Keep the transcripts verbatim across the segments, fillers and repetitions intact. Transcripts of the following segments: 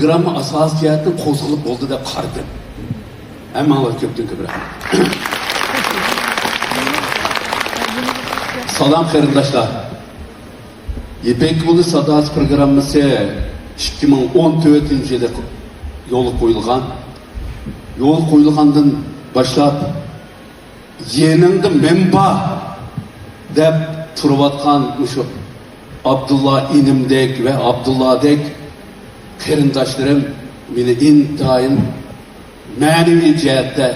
پروگرامما ئاساسىي جەھەتتىن قوزغىلىپ بولدى دەپ قارىدىم. ھەممىڭلارغا كۆپتىن كۆپ رەھمەت. سالام قېرىنداشلار. يىپەك يولى ساداسى پروگراممىسى ئىككى مىڭ ئون تۆتىنچى يىلى يولغا قويۇلغان. يولغا قويۇلغاندىن باشلاپ، يېنىڭدا مەن بار دەپ تۇرۇۋاتقان مۇشۇ ئابدۇللا ئىنىمدەك ۋە ئابدۇللادەك قېرىنداشلىرىم مېنى ئىنتايىن مەنىۋى جەھەتتە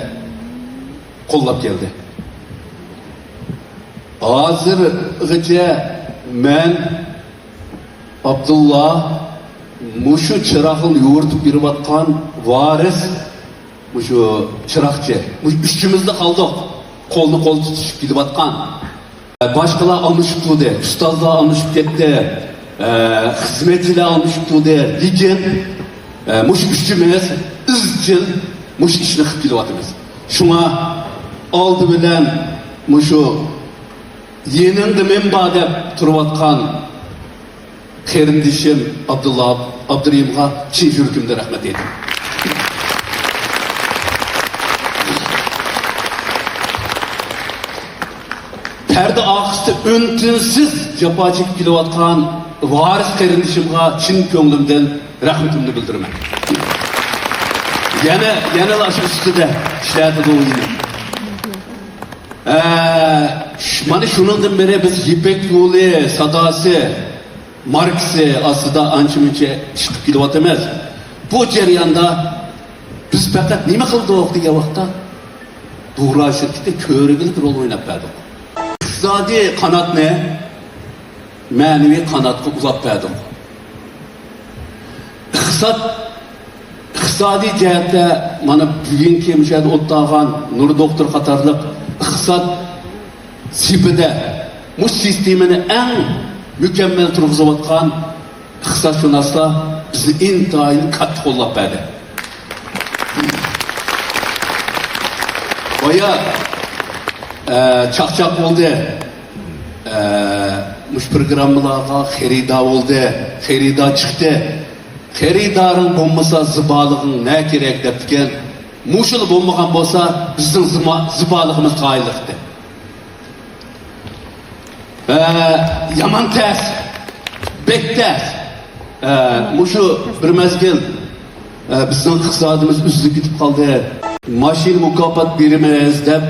قوللاپ كەلدى. ھازىرغىچە مەن، ئابدۇللا، مۇشۇ چىراغنى يورۇتۇپ بېرىۋاتقان ۋارىس، مۇشۇ چىراغچى، مۇشۇ ئۈچىمىزلا قالدۇق قولنى قول تۇتۇشۇپ كېلىۋاتقان. باشقىلار ئالمىشىپ تۇردى، ئۇستازلار ئالمىشىپ كەتتى، ئە، خىزمەتچىلەر ئالمىشىپ تۇردى. لېكىن، ئە، مۇشۇ ئۈچىمىز ئىزچىل مۇشۇ ئىشنى قىلىپ كېلىۋاتىمىز. شۇڭا ئالدى بىلەن مۇشۇ يېنىڭدا مەن بار دەپ تۇرۇۋاتقان قېرىندىشىم ئابدۇللا ئابدۇرېھىمغا چىن يۈرىكىمدىن رەھمەت ئېيتىمەن. پەردە ئارقىسىدا ئۈن-تىنسىز جاپا چېكىپ كېلىۋاتقان ۋارىس قېرىندىشىمغا چىن كۆڭلۈمدىن رەھمىتىمنى بىلدۈرىمەن. يەنە، يەنىلا شۇ ئۈستىدە ئىشلەۋاتىدۇ ئۇ يەنە. ئە، ش-، مانا شۇنىڭدىن بېرى بىز يىپەك يولى ساداسى ماركىسى ئاستىدا ئانچە-مۇنچە ئىش قىلىپ كېلىۋاتىمىز. بۇ جەرياندا بىز پەقەت نېمە قىلدۇق دېگەن ۋاقىتتا، بۇغرا شىركىتى كۆرۈگلۈك رول ئويناپ بەردۇق. ئىقتىسادىي قاناتنى مەنىۋى قاناتقا ئۇلاپ بەردۇق. ئىقتىساد، ئىقتىسادىي جەھەتتە مانا بۈگۈنكى مۇشۇ يەردە ئولتۇرغان نۇر دوختۇر قاتارلىق ئىقتىساد سېپىدە مۇشۇ سىستېمىنى ئەڭ مۇكەممەل تۇرغۇزۇۋاتقان ئىقتىسادشۇناسلار بىزنى ئىنتايىن كاتتا قوللاپ بەردى. بايا، ئە، چاقچاق بولدى. ئە، مۇشۇ پروگراممىلارغا خېرىدار بولدى، خېرىدار چىقتى. خېرىدارىڭ بولمىسا، زىبالىقىڭ نە كېرەك دەپتىكەن. مۇشۇلا بولمىغان بولسا، بىزنىڭ زىما-، زىبالىقىمىز قايىللىقتى. ئە، يامان تەس، بەك تەس. ئە، مۇشۇ بىر مەزگىل، ئە، بىزنىڭ ئىقتىسادىمىز ئۈزۈلۈپ كېتىپ قالدى. ماشىنا مۇكاپات بېرىمىز دەپ،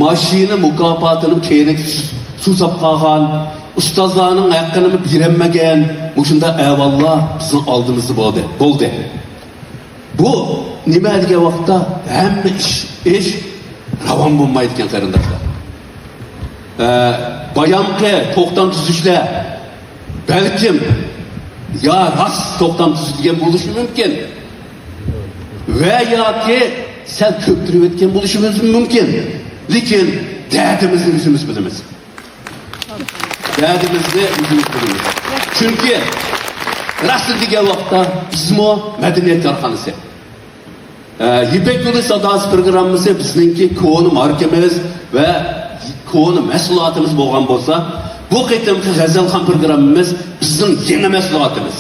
ماشىنا مۇكاپاتىنىمۇ كەينىگە سۇ-، سۇساپ قالغان، ئۇستازلارنىڭ ھەققىنىمۇ بېرەلمىگەن، مۇشۇنداق ئەھۋاللار بىزنىڭ ئالدىمىزدا بولدى، بولدى. بۇ نېمە دېگەن ۋاقىتتا ھەممە ئىش، ئىش راۋان بولمايدىكەن، قېرىنداشلار. ئە، بايامقى توختام تۈزۈشلەر بەلكىم يا راست توختام تۈزۈلگەن بولۇشى مۇمكىن ۋە ياكى سەل كۆپتۈرۈۋەتكەن بولۇشىمىز مۇمكىن. لېكىن دەردىمىزنى ئۆزىمىز بىلىمىز. دەردىمىزنى ئۆزىمىز بىلىمىز. چۈنكى راستىنى دېگەن ۋاقىتتا بىزمۇ مەدەنىيەت كارخانىسى. ئە، يىپەك يولى ساداسى پروگراممىسى بىزنىڭكى كونا ماركىمىز ۋە كونا مەھسۇلاتىمىز بولغان بولسا، بۇ قېتىمقى غەزەلخان پروگراممىمىز بىزنىڭ يېڭى مەھسۇلاتىمىز.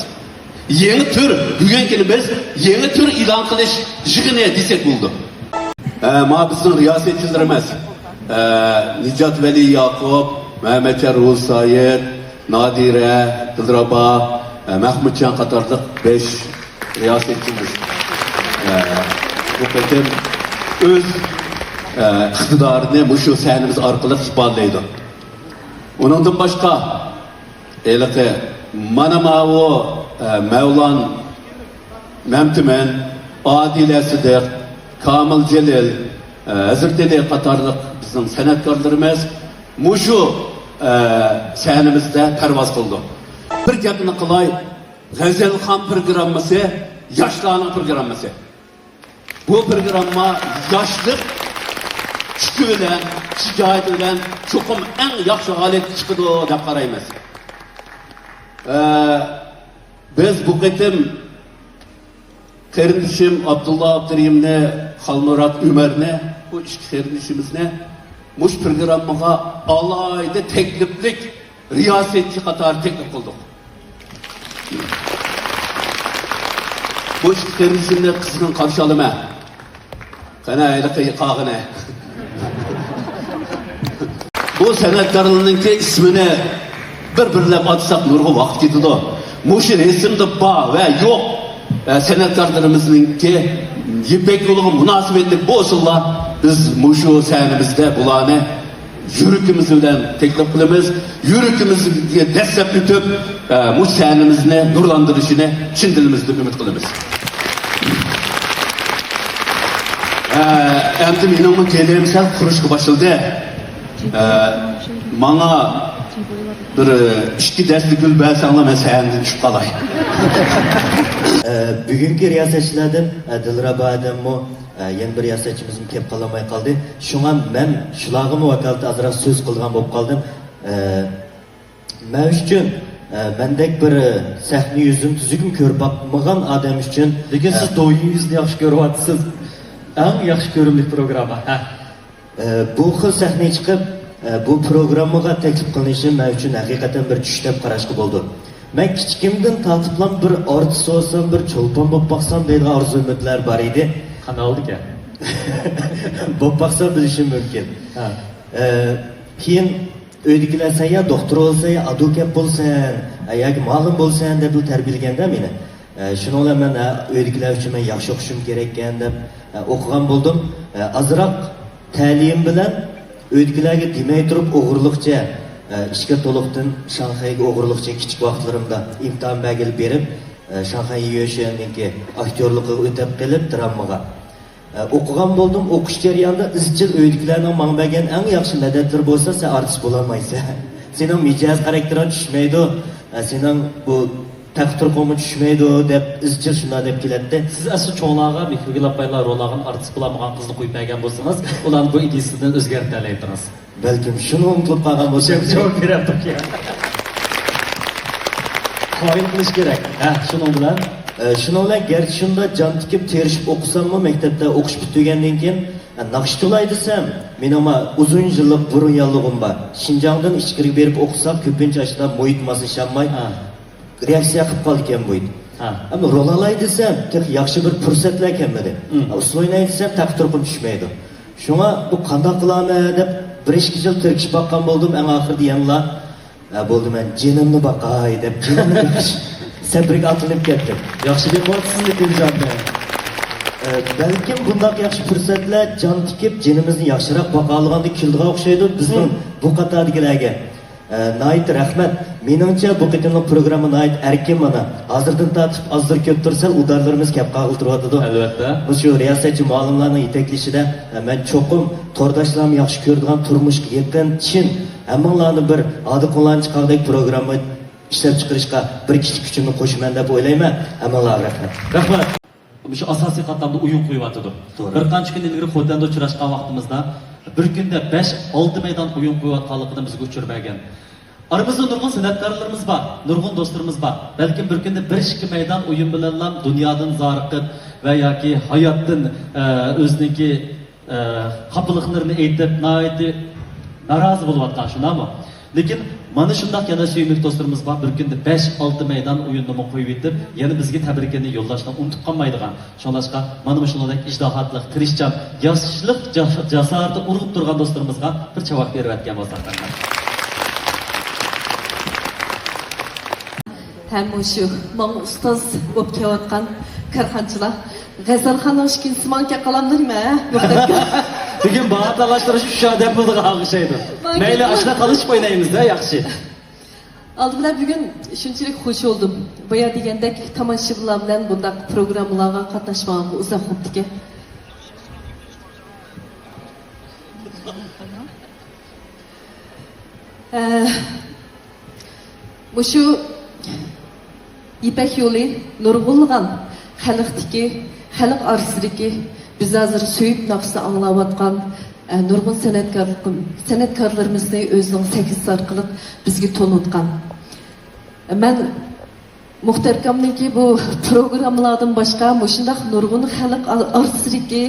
يېڭى تۈر، بۈگۈنكىنى بىز يېڭى تۈر ئېلان قىلىش يىغىنى دېسەك بولىدۇ. ئە، ما بىزنىڭ رىياسەتچىلىرىمىز، ئە، نىجات ۋەلى ياقۇپ، مەمەتجان روزى سايىت، نادىرە، دىلرەبا، ئە، مەخمۇتجان قاتارلىق بەش رىياسەتچىمىز، ئە، بۇ قېتىم ئۆز، ئە، ئىقتىدارىنى مۇشۇ سەھنىمىز ئارقىلىق ئىپادىلەيدۇ. ئۇنىڭدىن باشقا، ھېلىقى مانا ماۋۇ، ئە، مەۋلان مەمتىمىن، ئادىلە سىدىق، كامىل جېلىل، ئە، ھەزرىتى ئېلى قاتارلىق بىزنىڭ سەنئەتكارلىرىمىز مۇشۇ، ئە، سەھنىمىزدە پەرۋاز قىلىدۇ. بىر گەپنى قىلاي، غەزەلخان پروگراممىسى ياشلارنىڭ پروگراممىسى. بۇ پروگرامما ياشلىق كۈچى بىلەن، شىجائىتى بىلەن چوقۇم ئەڭ ياخشى ھالەتكە چىقىدۇ دەپ قارايمىز. ئە، بىز بۇ قېتىم قېرىندىشىم ئابدۇللا ئابدۇرېھىمنى، خالمۇرات ئۆمەرنى، بۇ ئىككى قېرىندىشىمىزنى مۇشۇ پروگراممىغا ئالاھىدە تەكلىپلىك رىياسەتچى قاتارى تەكلىپ قىلدۇق. بۇ ئىككى قېرىندىشىمنى قىزغىن قارشى ئالىمەن. قېنى، ھېلىقى قالغىنى. بۇ سەنئەتكارلارنىڭكى ئىسمىنى بىر-بىرلەپ ئاتىساق نۇرغۇن ۋاقىت كېتىدۇ. مۇشۇ رەسىمدە بار ۋە يوق، ئە، سەنئەتكارلىرىمىزنىڭكى يىپەك يولىغا مۇناسىۋەتلىك بولسۇنلا، بىز مۇشۇ سەھنىمىزدە بۇلارنى يۈرىكىمىز بىلەن تەكلىپ قىلىمىز. يۈرىكىمىزگە دەسسەپ ئۆتۈپ، ئە، مۇشۇ سەھنىمىزنى نۇرلاندۇرۇشىنى چىن دىلىمىزدىن ئۈمىد قىلىمىز. ئە، ئەمدى مېنىڭمۇ گېلىم سەل قۇرۇشقا باشلىدى. ئە، ماڭا بىر، ئە، ئىككى دەستە گۈل بەرسەڭلار، مەن سەھنىدىن چۈشۈپ قالاي. ئە، بۈگۈنكى رىياسەتچىلەردىن، ئە، دىلرەبا ئادەممۇ، ئە، يەنە بىر رىياسەتچىمىزمۇ كېلىپ قالالماي قالدى. شۇڭا مەن شۇلارغىمۇ ۋاكالىتەن ئازراق سۆز قىلىدىغان بولۇپ قالدىم. ئە، مەن ئۈچۈن، ئە، مەندەك بىر، ئە، سەھنە يۈزىنى تۈزۈكمۇ كۆرۈپ باقمىغان ئادەم ئۈچۈن، لېكىن ئە، سىز دويىڭىزنى ياخشى كۆرۈۋاتىسىز. ئەڭ ياخشى كۆرۈملۈك پروگرامما. ھە. ئە، بۇ خىل سەھنىگە چىقىپ، ئە، بۇ پروگراممىغا تەكلىپ قىلىنىشى مەن ئۈچۈن ھەقىقەتەن بىر چۈش دەپ قاراشقا بولىدۇ. مەن كىچىكىمدىن تارتىپلا بىر ئارتىس بولسام، بىر چولپان بولۇپ باقسام دەيدىغان ئارزۇ-ئۈمىدلەر بار ئىدى. قانداق بولدىكەن؟ بولۇپ باقسا بىلىشىم مۇمكىن. ھە. ئە، كېيىن ئۆيدىكىلەر سەن يا دوختۇر بولسەن، يا ئادۋوكات بولسەن، ياكى مۇئەللىم بولسەن دەپ تەربىيەلىگەندە مېنى. ئە، شۇنىڭ بىلەن مەن، ئە، ئۆيدىكىلەر ئۈچۈن مەن ياخشى ئوقۇشۇم كېرەككەن دەپ، ئە، ئوقۇغان بولدۇم. ئە، ئازراق تەلىيىم بىلەن ئۆيدىكىلەرگە دېمەي تۇرۇپ ئوغرىلىقچە، ئە، ئىچكىرى تولۇقتىن شاڭخەيگە ئوغرىلىقچە كىچىك ۋاقىتلىرىمدا ئىمتىھان بەرگىلى بېرىپ، ئە، شاڭخەي يۈەنشۈەننىڭكى ئاكتيورلۇقىغا ئۆتۈپ قېلىپ درامىغا. ئە، ئوقۇغان بولدۇم، ئوقۇش جەريانىدا ئىزچىل ئۆيدىكىلەرنىڭ ماڭا بەرگەن ئەڭ ياخشى مەدەتلىرى بولسا، سەن ئارتىس بولالمايسەن. سېنىڭ مىجەز خاراكتېرىڭ چۈشمەيدۇ، ئە، سېنىڭ بۇ تەقدىر تۇرقۇڭمۇ چۈشمەيدۇ دەپ ئىزچىل شۇنداق دەپ كېلەتتى. سىز ئەسلى چوڭلارغا مىكروگىل ئاپايلار رول ئالغان ئارتىس بولالمىغان قىزنى قويۇپ بەرگەن بولسىڭىز، ئۇلارنى بۇ ئىدىيىسىدىن ئۆزگەرتەلەيتتىڭىز. بەلكىم شۇنى ئۇنتۇلۇپ قالغان بولسا. جاۋاب بېرەمدۇق يا. قايىل قىلىش كېرەك. ھە، شۇنىڭ بىلەن. ئە، شۇنىڭ بىلەن گەرچە شۇنداق جان تىكىپ تىرىشىپ ئوقۇساممۇ، مەكتەپتە ئوقۇش پۈتتۈرگەندىن كېيىن، ئە، ناخشا تولاي دېسەم، مېنىڭ ما ئۇزۇن يىللىق بۇرۇن ياللۇغۇم بار. شىنجاڭدىن ئىچكىرىگە بېرىپ ئوقۇساق، كۆپىنچە ئاشۇنداق مۇھىت ماسلىشالماي، ھە، رېئاكسىيە قىلىپ قالىدىكەن بۇ ئىت. ھە. ئەمما رول ئالاي دېسەم، تېخى ياخشى بىر پۇرسەتلەر كەلمىدى. ئۇسسۇل ئويناي دېسەم، تەقدىر تۇرقۇم چۈشمەيدۇ. شۇڭا بۇ قانداق قىلارمەن دەپ بىر ئىككى يىل تىركىشىپ باققان بولدۇم. ئەڭ ئاخىرىدا يەنىلا، ھە، بولدى، مەن جېنىمنى باقاي دەپ جېنىمنى بېقىش سەپىرىگە ئاتلىنىپ كەتتىم. ياخشى بېقىۋاتىسىز لېكىن جاننى. ئە، بەلكىم بۇنداق ياخشى پۇرسەتلەر جان تىكىپ جېنىمىزنى ياخشىراق باقالىغاندا كېلىدىغان ئوخشايدۇ بىزنىڭ بۇ قاتاردىكىلەرگە. ئە، ناھايىتى رەھمەت. مېنىڭچە، بۇ قېتىملىق پروگرامما ناھايىتى ئەركىن مانا. ھازىردىن تارتىپ ئازدۇر كۆپتۇر سەل ئۇدارلىرىمىز كەپ قالغىلى تۇرۇۋاتىدۇ. ئەلۋەتتە. مۇشۇ رىياسەتچى مۇئەللىملارنىڭ يېتەكلىشىدە، ئە، مەن چوقۇم تورداشلارمۇ ياخشى كۆرىدىغان، تۇرمۇشقا يېقىن، چىن، ھەممىڭلارنى بىر ھادى قوڭلارنى چىقاردەك پروگرامما ئىشلەپ چىقىرىشقا بىر كىچىك كۈچۈمنى قوشىمەن دەپ ئويلايمەن. ھەممىڭلارغا رەھمەت. رەھمەت. مۇشۇ ئاساسىي قاتلامدا ئويۇن قويۇۋاتىدۇ. توغرا. بىر قانچە كۈن ئىلگىرى خوتەندە ئۇچراشقان ۋاقتىمىزدا بىر كۈندە بەش، ئالتە مەيدان ئويۇن قويۇۋاتقانلىقىدىن بىزگە ئۇچۇر بەرگەن. ئارىمىزدا نۇرغۇن سەنئەتكارلىرىمىز بار، نۇرغۇن دوستلىرىمىز بار. بەلكىم بىر كۈندە بىر، ئىككى مەيدان ئويۇن بىلەنلا دۇنيادىن زارىقىپ ۋە ياكى ھاياتتىن، ئە، ئۆزىنىڭكى ئە، خاپىلىقلىرىنى ئېيتىپ، ناھايىتى نارازى بولۇۋاتقان، شۇنداقمۇ؟ لېكىن مانا شۇنداق يەنە سۆيۈملۈك دوستلىرىمىز بار، بىر كۈندە بەش، ئالتە مەيدان ئويۇننىمۇ قويۇۋېتىپ، يەنە بىزگە تەبرىكىنى يوللاشنى ئۇنتۇپ قالمايدىغان. شۇڭلاشقا مانا مۇشۇنىڭدەك ئىجتىھاتلىق، تىرىشچان، ياشلىق جا-، جاسارىتى ئۇرغۇپ تۇرغان دوستلىرىمىزغا بىر چاۋاك بېرىۋەتكەن بولساق رەھمەت. ھەم مۇشۇ ماڭا ئۇستاز بولۇپ كېلىۋاتقان كارخانىچىلار، غەزەلخاننىڭ ئىشىكىنى سىمان كەپ قالامدۇ نېمە، ھە؟ بۈگۈن باھا تالاشتۇرۇش ئۈچ ئادەم بولىدىغان ئوخشايدۇ. مەيلى، ئاشۇنداق تالىشىپ ئوينايمىز-دە، ياخشى. ئالدى بىلەن بۈگۈن شۇنچىلىك خۇش بولدۇم. بايا دېگەندەك تاماشىبىنلار بىلەن بۇنداق پروگراممىلارغا قاتناشمىغانغا ئۇزاق بوپتىكەن. ئە، مۇشۇ يىپەك يولى نۇرغۇنلىغان خەلقتىكى، خەلق ئارىسىدىكى، بىز ھازىر سۆيۈپ ناخشىسى ئاڭلاۋاتقان، ئە، نۇرغۇن سەنئەتكارلىقىم-، سەنئەتكارلىرىمىزنى ئۆزىنىڭ سەھنىسى ئارقىلىق بىزگە تونۇتقان. مەن مۇختەر ئاكامنىڭكى بۇ پروگراممىلاردىن باشقا مۇشۇنداق نۇرغۇن خەلق ئار-، ئارىسىدىكى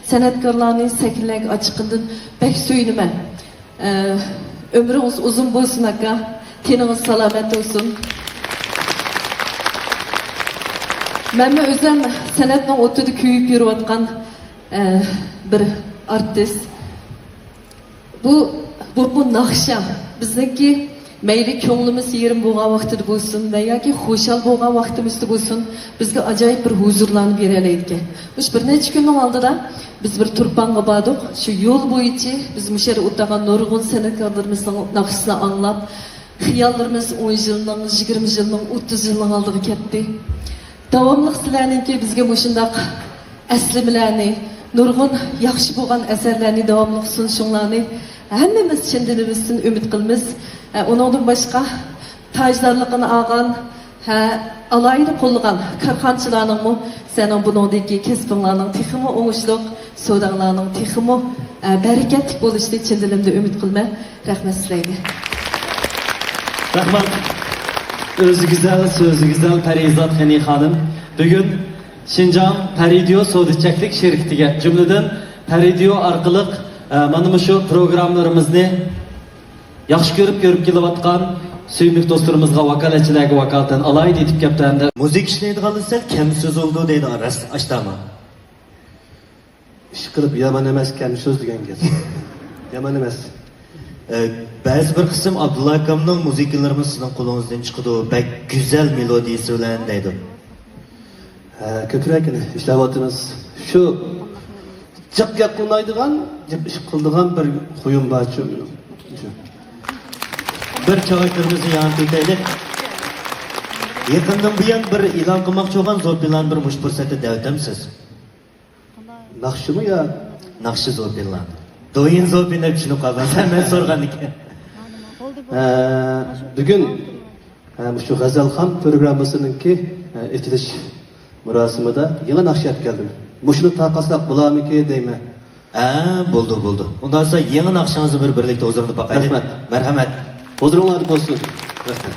سەنئەتكارلارنى سەھنىلەرگە ئاچىققىنىدىن بەك سۆيۈنىمەن. ئە، ئۆمرىڭىز ئۇزۇن بولسۇن، ئاكا. تېنىڭىز سالامەت بولسۇن. مەنمۇ ئۆزۈم سەنئەتنىڭ ئوتىدا كۆيۈپ يۈرۈۋاتقان، ئە، بىر ئارتىس. بۇ، بۇ، بۇ ناخشا بىزنىڭكى مەيلى كۆڭلىمىز يېرىم بولغان ۋاقتىدا بولسۇن ۋە ياكى خۇشال بولغان ۋاقتىمىزدا بولسۇن، بىزگە ئاجايىپ بىر ھۇزۇرلارنى بېرەلەيدىكەن. مۇشۇ بىر نەچچە كۈننىڭ ئالدىدا بىز بىر تۇرپانغا باردۇق. شۇ يول بويىچە بىز مۇشۇ يەردە ئولتۇرغان نۇرغۇن سەنئەتكارلىرىمىزنىڭ ناخشىسىنى ئاڭلاپ، خىياللىرىمىز ئون يىلنىڭ، يىگىرمە يىلنىڭ، ئوتتۇز يىلنىڭ ئالدىغا كەتتى. داۋاملىق سىلەرنىڭكى بىزگە مۇشۇنداق ئەسلىمىلەرنى، نۇرغۇن ياخشى بولغان ئەسەرلەرنى داۋاملىق سۇنۇشۇڭلارنى ھەممىمىز چىن دىلىمىزدىن ئۈمىد قىلىمىز. ئە، ئۇنىڭدىن باشقا تاجدارلىقىنى ئالغان، ھە، ئالاھىدە قوللىغان كارخانىچىلارنىڭمۇ سەنىڭ بۇنىڭدىكى كەسپىڭلارنىڭ تېخىمۇ ئوڭۇشلۇق، سوداڭلارنىڭ تېخىمۇ، ئە، بەرىكەتلىك بولۇشىنى چىن دىلىمدىن ئۈمىد قىلىمەن. رەھمەت سىلەرگە. رەھمەت. ئۆزى گۈزەل، سۆزى گۈزەل پەرىزات غېنى خانىم. بۈگۈن شىنجاڭ پەرىدىيو سودا چەكلىك شىركىتىگە، جۈملىدىن پەرىدىيو ئارقىلىق، ئە، مانا مۇشۇ پروگراممىلىرىمىزنى ياخشى كۆرۈپ، كۆرۈپ كېلىۋاتقان سۆيۈملۈك دوستلىرىمىزغا، ۋاكالەتچىلەرگە ۋاكالىتەن ئالاھىدە ئېيتىپ كەپتۇ ھەمدە. مۇزىكا ئىشلەيدىغانلار سەل كەم سۆز بولىدۇ دەيدىغان راست ئاشتاما. ئىشقىلىپ يامان ئەمەس كەم سۆز دېگەن گەپ. يامان ئەمەس. ئە، بەزى بىر قىسىم ئابدۇللا ئاكامنىڭ مۇزىكىلىرىمۇ سىزنىڭ قولىڭىزدىن چىقىدۇ، بەك گۈزەل مېلودىيىسى بىلەن دەيدۇ. ھە، كۆپرەك ئىشلەۋاتىمىز. شۇ جىق گەپ قىلمايدىغان، جىق ئىش قىلىدىغان بىر خۇيۇم بارچۇ مېنىڭ. شۇ. بىر چاۋاكلىرىمىزنى ياڭرىتىۋېتەيلى. يېقىندىن بۇيان بىر ئېلان قىلماقچى بولغان زور پىلان بىر مۇشۇ پۇرسەتتە دەۋېتەمسىز؟ ناخشىمۇ يا؟ ناخشا زور پىلان. دويىن زور پىلان دەپ چۈشىنىپ قالغان سەن مەن سورىغاندىكىن. ئە، بۈگۈن، ئە، مۇشۇ غەزەلخان پروگراممىسىنىڭكى، ئە، ئېچىلىش مۇراسىمىدا يېڭى ناخشا ئېلىپ كەلدىم. مۇشۇنى تارقاتساق بولارمىكىن دەيمەن. ھە، بولدى، بولدى. ئۇنداق بولسا يېڭى ناخشىڭىزنى بىر بىرلىكتە ھۇزۇرۇمدا باقايلى. رەھمەت. مەرھەمەت. ھۇزۇرۇڭلاردا بولسۇن. رەھمەت.